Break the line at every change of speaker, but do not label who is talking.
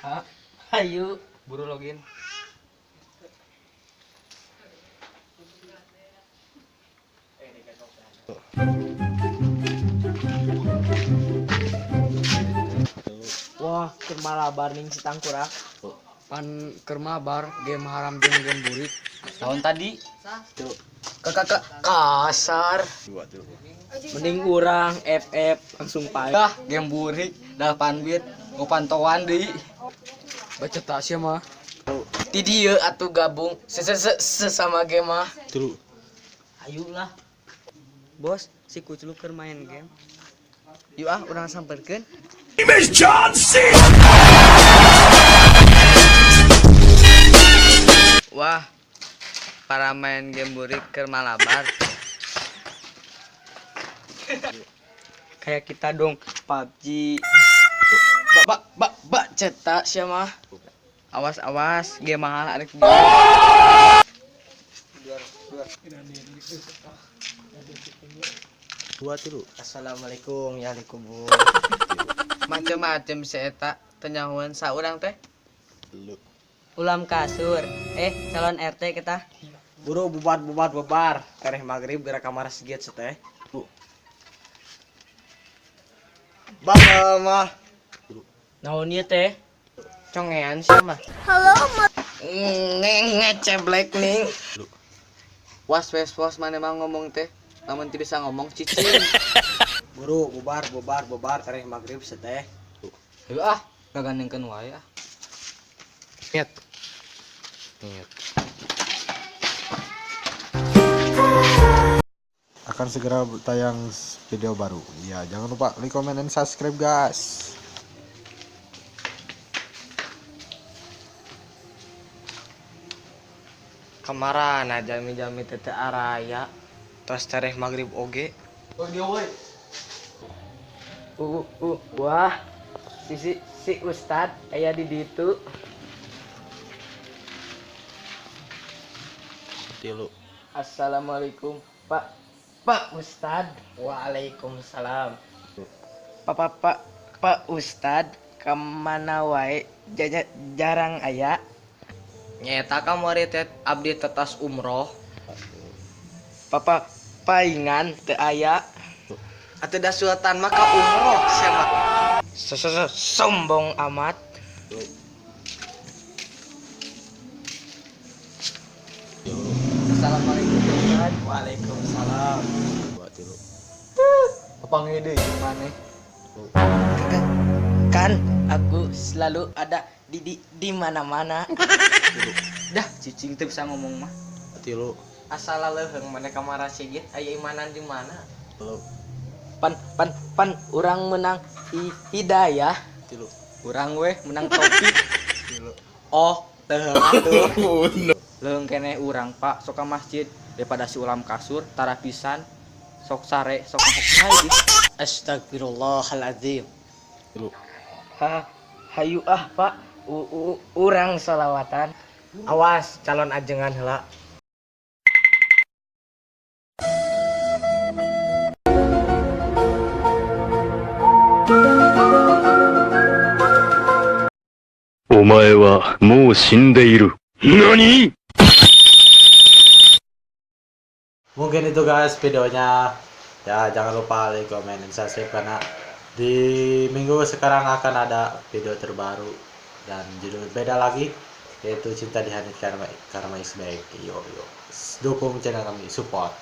Ha, hayu
buru login.
Wah, keur malabar ning si tangkurak.
Pan keur mabar game haram jeung game burik. Tahun tadi.
Tuh. Kakak kasar. Mending urang FF langsung pae.
Dah game burik 8 bit ngopantoan deui. Baca tak sia mah.
Ti dieu atuh gabung sesama game mah.
Tulu.
Ayolah.
Bos, si Kucluk keur main game. Yuk ah, urang samperkeun.
Wah, para main game burik keur malabar.
Kayak kita dong, PUBG.
Bak bak bak cetak sia mah.
Awas awas, game mahal arek.
Dua tilu.
Assalamualaikum ya ahli kubur.
Macem-macem si eta teu nyahoan saurang teh.
Tulu.
Ulam kasur. Calon RT kita.
Buru bubar bubar bubar. Tereh maghrib gerak kamar masjid seteh.
Bakal mah.
Naon ieu teh? Congean sia mah. Ngeceblek ning.
Was wes was mana mah ngomong teh. Lamun teu bisa ngomong cicing.
Buru bubar bubar bubar tereh maghrib seteh.
Yuk ah, gagandengkeun wae ah.
Nyet. Nyet. Akan segera tayang video baru. Ya, jangan lupa like, comment, dan subscribe, guys.
Kamarana jami-jami teh araya. Tos tereh maghrib oge. Wah, si si Ustad aya di ditu.
Tilu.
Assalamualaikum, Pak. Pak Ustad. Waalaikumsalam. Pak Pak Pak Ustad, kemana wae jarang aya?
Nyeta kamari teh abdi tetas umroh.
Papa paingan teu aya.
Atuh da sultan mah ka umroh sia mah.
Sombong amat.
Assalamualaikum Ustad.
Waalaikumsalam.
Dua tilu.
Papanggih deui jeung maneh.
Kan aku selalu ada di mana-mana.
Dah cicing teu bisa ngomong mah.
Tilu.
Asal leuheung maneh ka Marasigit aya imanan di mana?
Tilu.
Pan pan pan urang menang hidayah.
Tilu.
Urang weh menang topik.
Tilu.
Oh, leuheung atuh.
Leuheung keneh urang Pak sok ka masjid daripada si ulam kasur tara pisan sok sare sok ngahok.
Astagfirullahaladzim.
Tilu.
Ha, hayu ah Pak, urang solawatan. Awas calon ajengan heula.
お前はもう死んでいる。何？
Mungkin itu guys videonya. Ya, jangan lupa like, comment, dan subscribe karena di minggu sekarang akan ada video terbaru dan judul beda lagi, yaitu Cinta di Hati Karma, Karma is Back. Yo yo, dukung channel kami, support.